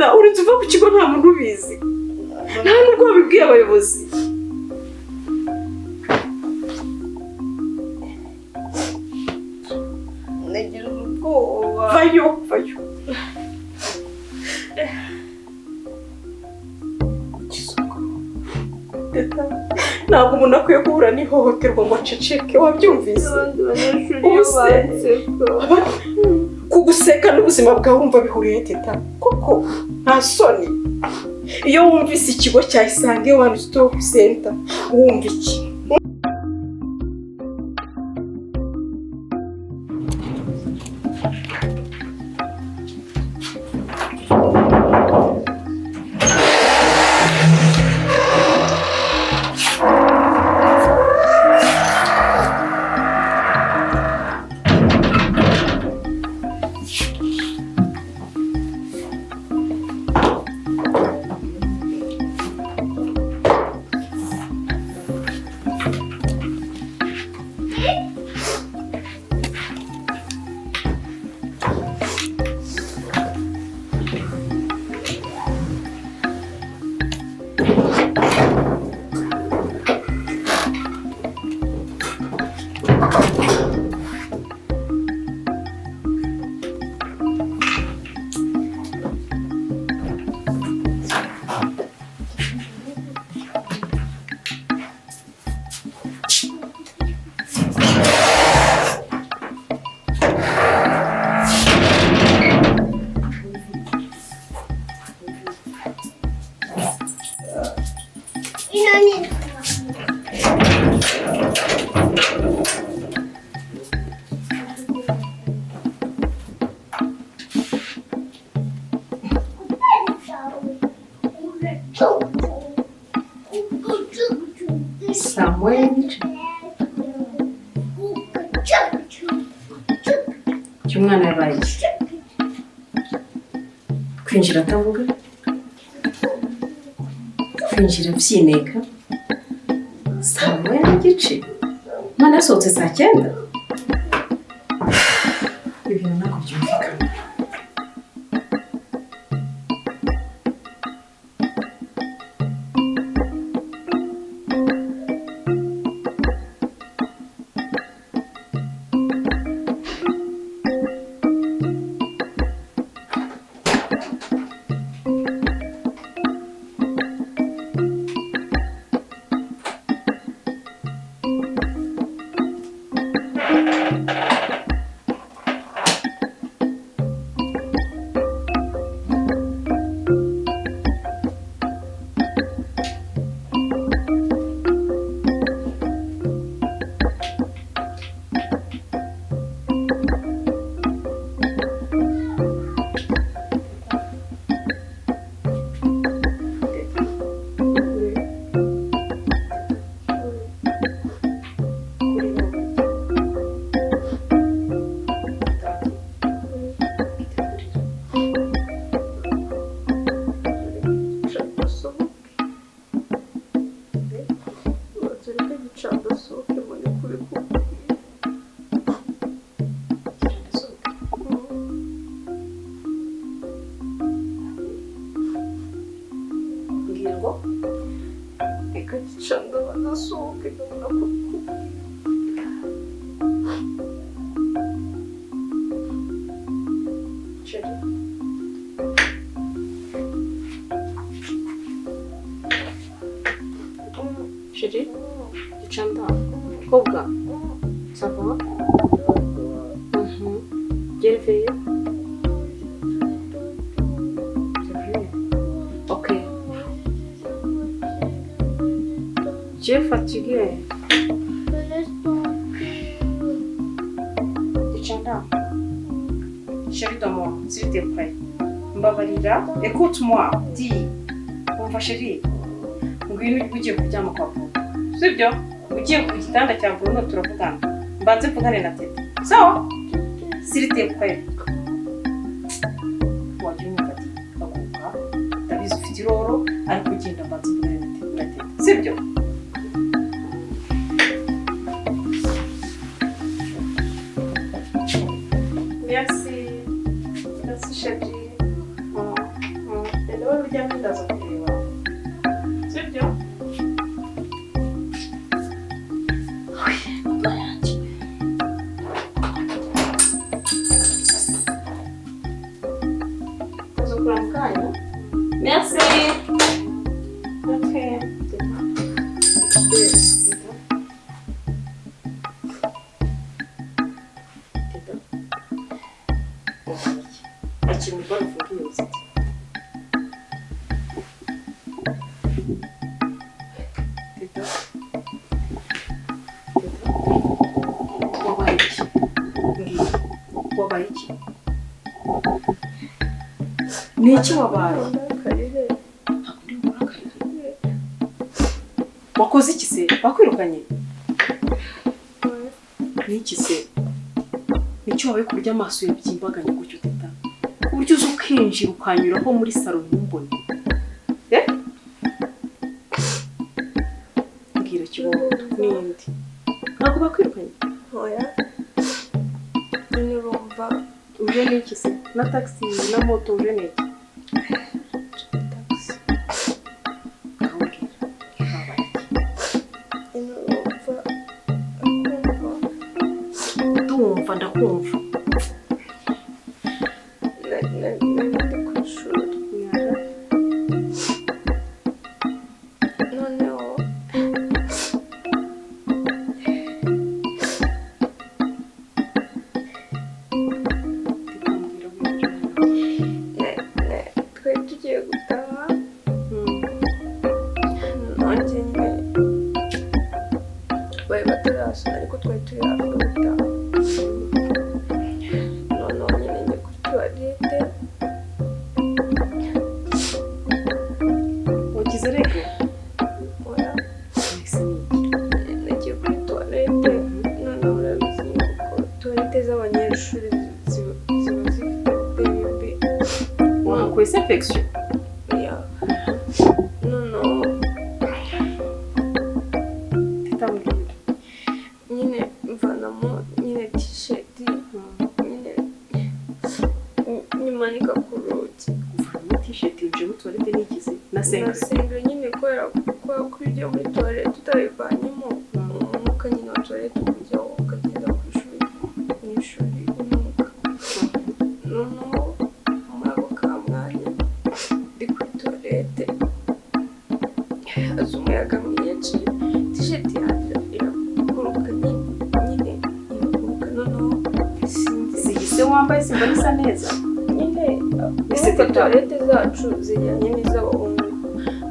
Teta, urinze uva ku kigo nta muntu ubizi, nta nubwo wabibwiye abayobozi. Nagize ubwoba. Vayo, vayo. Teta, ntabwo umuntu akwiye guhura n'ihohoterwa ngo aceceke, wabyumvise? Abandi banyeshuri iyo Ubuse. banseka. Kuguseka n'ubuzima bwawe wumva bihuriye, Teta? Koko nta soni? Iyo wumvise ikigo cya Isange One Stop Center wumva iki? Saa moya n'igice cy'umwana yabaye iki? Kwinjira atavuga, kwinjira abyineka, saa moya n'igice, umwana yasohotse saa cyenda. Ibintu ntabwo byumvikana. Mbwira ngo Reka Gicanda banasohoke ndabona kubikubwira. Chérie. Chérie, Gicanda, mukobwa, ça va? Mhm. Bien réveillé? C'est vrai? Ok. Tu es fatigué? Gicanda, chérie de moi, s'il te plaît. Mbabarira, écoute-moi, dis. Umva chérie, ngwino ugiye kuryama kwa Bruno. Sibyo? Ugiye ku gitanda cya Bruno turavugana. Mbanze mvugane na Teta. Sawa? S'il te plaît. Wajya unyumva ati haguruka, ndabizi ufite iroro, ariko ugenda mbanze mvugane na Teta. Sibyo? Merci. Merci chérie. Mm, mm. Akira umubare ufunge iyo nziti. Teta. Teta. Wabaye iki? Mbwira. Wabaye iki? Ni iki wabaye? Ndakarire. Ntabwo ndi bukurakarire. Wakoze iki se? Bakwirukanye? Ni iki se? Ni iki wabaye ku buryo amaso yabyimbaganye gutyo Teta? Ku buryo uza ukinjira ukanyuraho muri salo ntumbone? Eh? Mbwira kibondo n'indi. Ntabwo bakwirukanye? Oya. Nyine urumva Uje n'iki se? Na taxi na moto uje n'iki? taxi. Ngaho mbwira. Habaye iki? Nyine urumva urumva Ndumva ndakumva. nari ndi ku ishuri. Noneho Teta mbwira wibyo. Twari tugiye gutaha nanjye nyine bari batarasona ariko twari turi hafi yo gutaha. Noneho nyine njya kuri tuwarete Wagize rege? oya Ese ni iki? nagiye kuri tuwarete noneho urabizi nyine kuko tuwarete z'abanyeshuri ziba zifite oderi mbi. Wahakuye se infection? Ya. Noneho Teta mbwira. nyine mvanamo nyine tisheti nyine nyimanika ku rugi. Uvanamo t-shirt winjiye muri toilette n'ikize na sengre. Nasenga nyine kubera ko iyo ugiye muri tuwarete utabivanyemo umwuka nyine wa tuwarete ukujyaho ukagenda ku ishuri mu ishuri unuka. Noneho muri ako ka mwanya ndi kuri tuwarete haza umuyaga mwinshi tisheti yanjye iraguruka nyine iraguruka noneho sinzi Si se wambaye simba isa neza? nyine Ese urumva Teta. tuwarete zacu zijyanye n'iz'abahungu.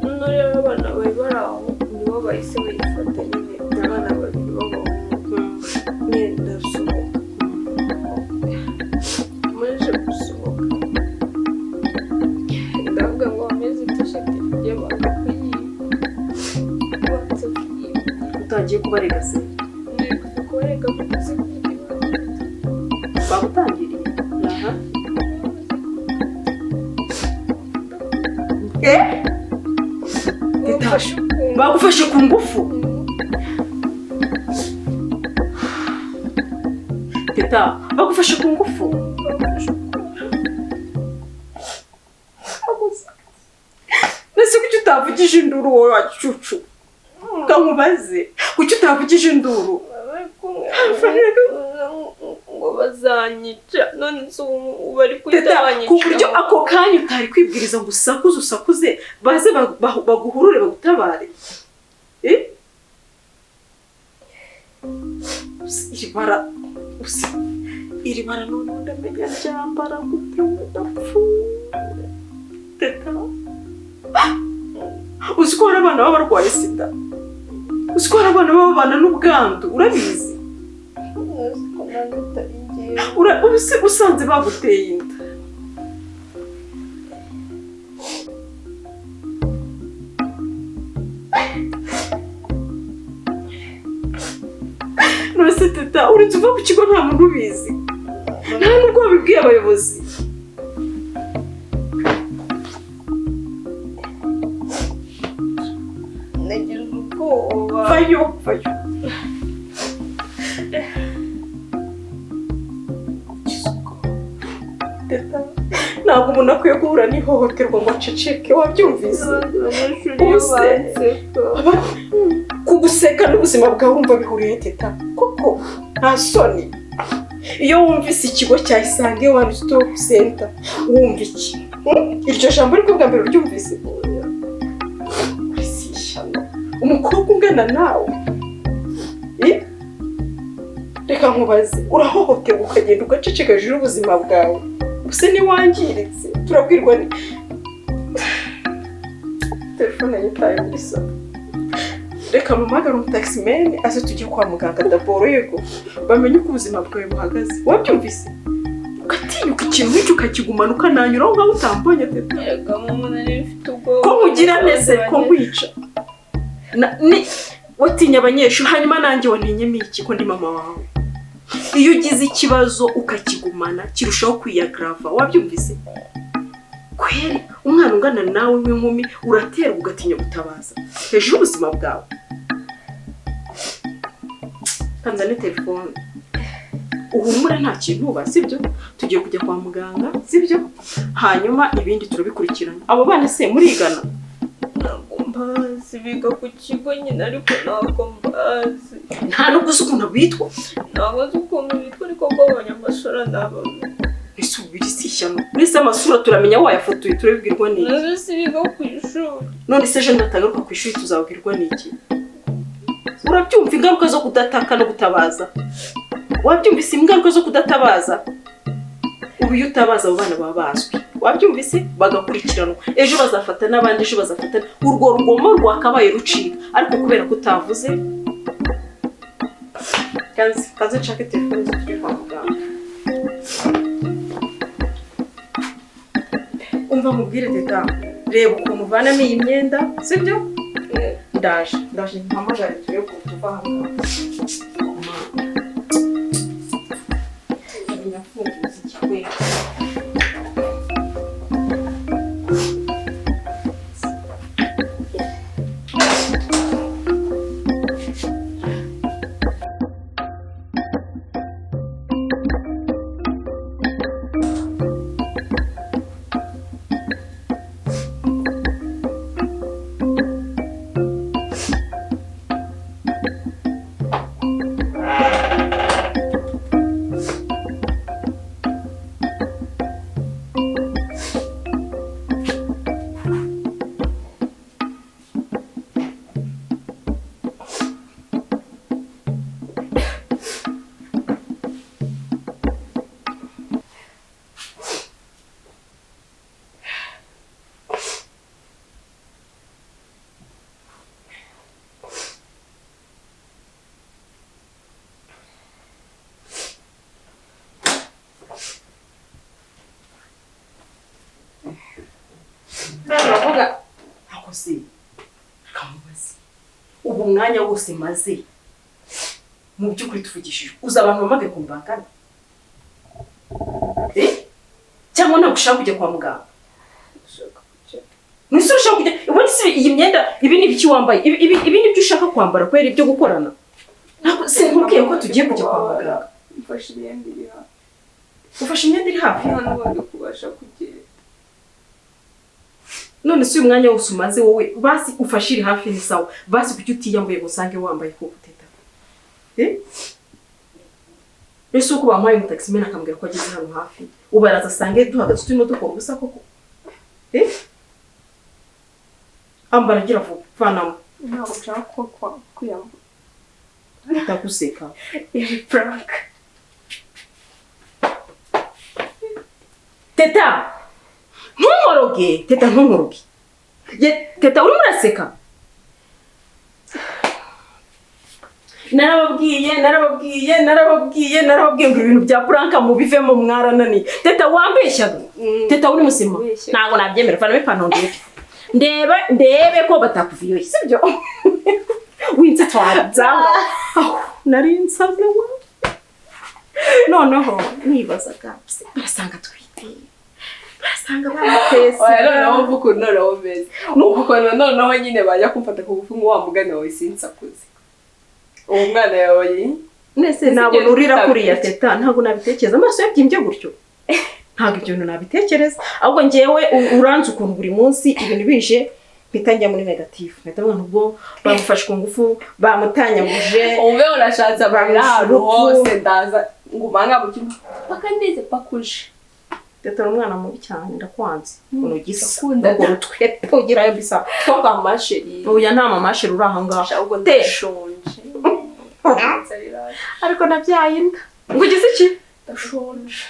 Noneho rero abana bari bari aho nibo bahise bayifata nyine abana babiri b'abahungu nyine ndasohoka. Maze gusohoka ndavuga ngo bameze tisheti y'abantu kuyiba banza kuyiba. Utangiye kubarega se? Nari kujya kubarega kuko kuyiba. Bagutangiriye? Aha. Eh? Teta. Bamfashe ukuntu. Bagufashe ku ngufu? Teta, bagufashe ku ngufu? Bamfashe ukuntu. Mbese kuki utavugije induru wowe wa gicucu? Nkubaze, kuki utavugije induru? Bari kumwe ngo bazanyica none se ubu bari guhita Teta, banyica. ku buryo ako kanya utari kwibwiriza ngo usakuze usakuze baze baguhurure bagutabare. Eh? Iri bara iri bara noneho ndamenya ryambara gute we ndapfuye. Teta, uzi ko hari abana baba barwaye sida? Uzi ko hari abana baba babana n'ubwandu? Urabizi? Uzi ko nanjye atari njyewe. Ubu se usanze baguteye inda? None se Teta, uretse uva ku kigo nta muntu ubizi, nta nubwo wabibwiye abayobozi. Nagize ubwoba. Vayo, vayo. Teta, ntabwo umuntu akwiye guhura n'ihohoterwa ngo aceceke, wabyumvise? Abandi banyeshuri iyo Ubu se- banseka Kuguseka n'ubuzima bwawe urumva bihuriye Teta? Koko nta soni? Iyo wumvise ikigo cya Isange One Stop Center wumva iki? Iryo jambo ariko bwa mbere uryumvise? Si ishyano. Umukobwa ungana nawe Eh? Reka nkubaze, urahohoterwa ukagenda ugaceceka hejuru y'ubuzima bwawe. Ubuse ntiwangiritse, turabwirwa ni telefone yitaye muri salo. Reka mpamagare umutaximan aze tujye kwa muganga d'abord, yego, bamenye uko ubuzima bwawe buhagaze. Wabyumvise? Ugatinyuka ikintu nk'icyo ukakigumana, ukananyuraho nkaho utambonye, Teta. Erega mama, nari mfite ubwoba. Ko nkugira neze, ko nkwica. Ni watinya abanyeshuri, hanyuma nanjye wantinyemo iki ko ndi mama wawe? Iyo ugize ikibazo ukakigumana kirushaho kwiyagrava. Wabyumvise? Kweri umwana ungana nawe w'inkumi uraterwa ugatinya gutabaza hejuru y'ubuzima bwawe. Kanzane telefone, uhumure, nta kintu uba, sibyo? Tugiye kujya kwa muganga, sibyo? Hanyuma ibindi turabikurikirana. Abo bana se murigana? Ntabwo mbazi, biga ku kigo nyine, ariko ntabwo mbazi. Nta nubwo uzi ukuntu bitwa? Ntabwo nzi ukuntu bitwa, ariko mbabonye amasura nabamenya. Ese ubu iri si ishyano? Mbese amasura turamenya wayafotoye, turabibwirwa n'iki? Nazo si biga ku ishuri. None se ejo natagaruka ku ishuri tuzabwirwa n'iki? Urabyumva ingaruka zo kudataka no gutabaza? Wabyumvise ingaruka zo kudatabaza? Ubu iyo utabaza, abo bana baba bazwi, wabyumvise, bagakurikiranwa, ejo bazafata n'abandi, ejo bazafata, urwo rugomo rwakabaye rucika, ariko kubera ko utavuze. Kaze, kaze nshake telefone tujye kwa muganga. Umva mubwire Teta, reba ukuntu uvanamo iyi myenda, sibyo? Ndaje, ndaje mpamagare turebe ukuntu tuva aha ngaha. Nafunguza ikikwereka. Turavuga ako se kamubaze, ubu umwanya wose maze, mu by'ukuri tuvugishije, uzi abantu bamagaye ku mbangana? Eh, cyangwa ntabwo ushaka kujya kwa muganga? Ndashaka kujya. Nuse ushaka kujya? Ubundi se iyi myenda, ibi ni ibiki wambaye? Ibi ni byo ushaka kwambara kubera ibyo gukorana? Ntabwo sinkubwiye ko tugiye kujya kwa muganga? Mfashe imyenda iri hafi. Ufashe imyenda iri hafi? Nta n'ubundi kubasha kugenda. None se uyu mwanya wose umaze wowe, basi ufashe iri hafi ni sawa, basi kuki utiyambuye ngo usange wambaye ko Teta? Eh, ese uko bamuhaye umutaximan akambwira ko ageze hano hafi, ubu araza asange duhagaze turimo dukora ubusa koko? Eh, ambara, gira vuba, vanamo. Ntabwo nshaka ko kwiyambura. Ndaguseka. Iri prank. Teta, ntunkoroge. Teta, ntunkoroge. Ye, Teta, urimo uraseka. Narababwiye, narababwiye, narababwiye, narababwiye ngo ibintu bya prank mubivemo, mwarananiye. Teta, wambeshyaga. Teta, uri muzima? Ubeshya. Ntabwo nabyemera. Vanamo ipantaro ndebe, ndebe, ndebe ko batakuviyoye, sibyo? Winze twadzanga aho nari nsaze wa. Noneho nibazaga se, barasanga twite, barasanga bamuteye. Oya, noneho mvuga ukuntu noneho meze, ukuntu noneho nyine bajya kumfata ku ngufu ngo wa mugani wawe sinsakuze, uwo mwana yawe. Nese ntabwo nurira kuriya, Teta, ntabwo nabitekereza. Amaso yabyimbye gutyo, ntabwo ibyo bintu nabitekereza. Ahubwo ngewe uranzi ukuntu buri munsi ibintu bije mpita njya muri negative, mpita mvuga ubwo bamufashe ku ngufu, bamutanyaguje. Umve, urashatse amarira ahantu Urupfu. hose, ndaza ngumanga mu cyumba paka ndeze pakuje. Teta, uri umwana mubi cyane, ndakwanze ukuntu ugisa. Ndakunda. Urwo rutwe ugirayo bisa. Ko mama chérie. Oya, nta mama chérie uri aha ngaha. Ahubwo Te. ndashonje. Inzara iraje. Ariko nabyaye inda ngo ugize iki? Ndashonje.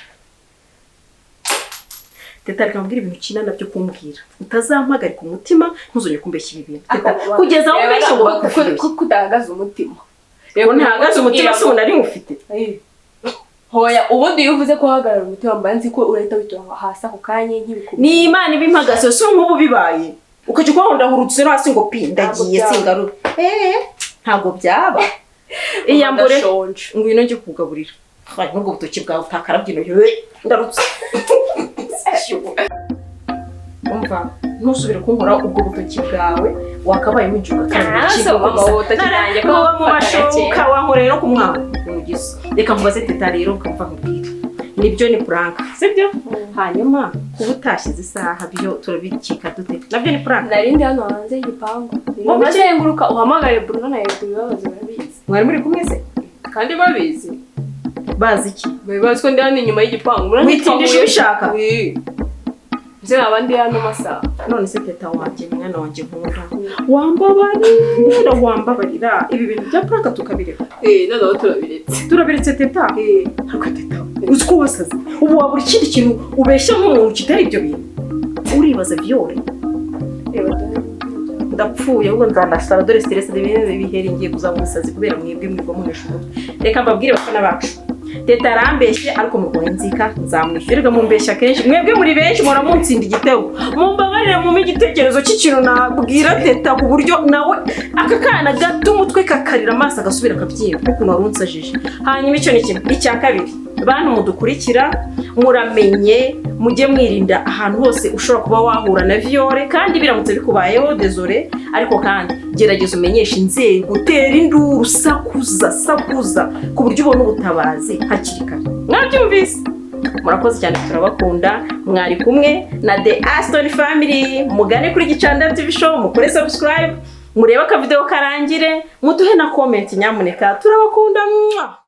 Teta, reka nkubwire ibintu ukina nabyo kumbwira, utazampagarika umutima, ntuzongere kumbeshya ibi bintu, Teta, kugeza aho umbeshya ngo bakuviyore. Kuko udahagaze umutima. Ngo ntahagaze umutima se ubu nari ngufite? Hoya, ubundi iyo uvuze ko uhagarara umutima, mba nzi ko urahita witura hasi ako kanya nk'ibikubye. Ni Imana ibimpagaze. Si nk'ubu bibaye ukajya kuba ndahurutse no hasi ngo pi, ndagiye. Ntabwo byaba. Singaruka, ntabwo byaba. Iyambure. Ndashonje. Ngwino njye kukugaburira. Hai, n'ubwo butoki bwawe utakarabye intoki, ndarutse. Umva, ntusubire kunkora ubwo butoki bwawe, wakabaye winjira ugakaraba. Ah, so mama, ubutoki bwanjye ko muba mu bufata mashuka gake. Wankoreye no ku mwana umugizi. Reka mubaze Teta rero, ukamva nkubwire, nibyo ni prank, sibyo? Hanyuma kuba utashyize isaha byo turabikika dute? Nabyo ni prank? Nari ndi hano hanze y'igipangu. Wowe Urazenguruka uhamagare Bruno na Edu, ibibazo barabizi. Mwari muri kumwe se? Kandi babizi. Bazi iki? Bari bazi ko ndi hano inyuma y'igipangu. Witindisha ubishaka? Nze naba ndi hano masaha. None se Teta wanjye, mwana wanjye nkunda, wambabarira, wambabarira ibi bintu bya prank tukabireka? Eh, noneho turabiretse. Turabiretse, Teta. Eh. Ariko Teta, uzi ko wasaze? Ubu wabura ikindi kintu ubeshya nk'umuntu kitari ibyo bintu? Uribaza viol? Reba dore. Ndapfuye ahubwo, nzanasara. Dore stress biheri, ngiye kuzaba umusazi kubera mwebwe mwirwa munesha umutwe. Reka mbabwire bafana bacu, Teta arambeshye, ariko murwaye inzika, nzamwishyura. Reka mumbeshya kenshi, mwebwe muri benshi muhora muntsinda igitego. Mumbabarire mumpe igitekerezo cy'ikintu nabwira Teta ku buryo nawe aka kana gato umutwe kakarira amaso agasubira akabyimba nk'ukuntu wari unsajije. Hanyuma icyo ni kimwe. Icya kabiri, bantu mudukurikira, muramenye mujye mwirinda ahantu hose ushobora kuba wahura na viol. Kandi biramutse bikubayeho, désolé, ariko kandi gerageza umenyeshe inzego, tera induru, sakuza, sakuza ku buryo ubona ubutabazi hakiri kare. Mwabyumvise? Murakoze cyane, turabakunda. Mwari kumwe na The Aston Family. Mugane kuri Gicanda TV Show, mukore subscribe, murebe akavideo karangire, muduhe na comment nyamuneka. Turabakunda, mwah!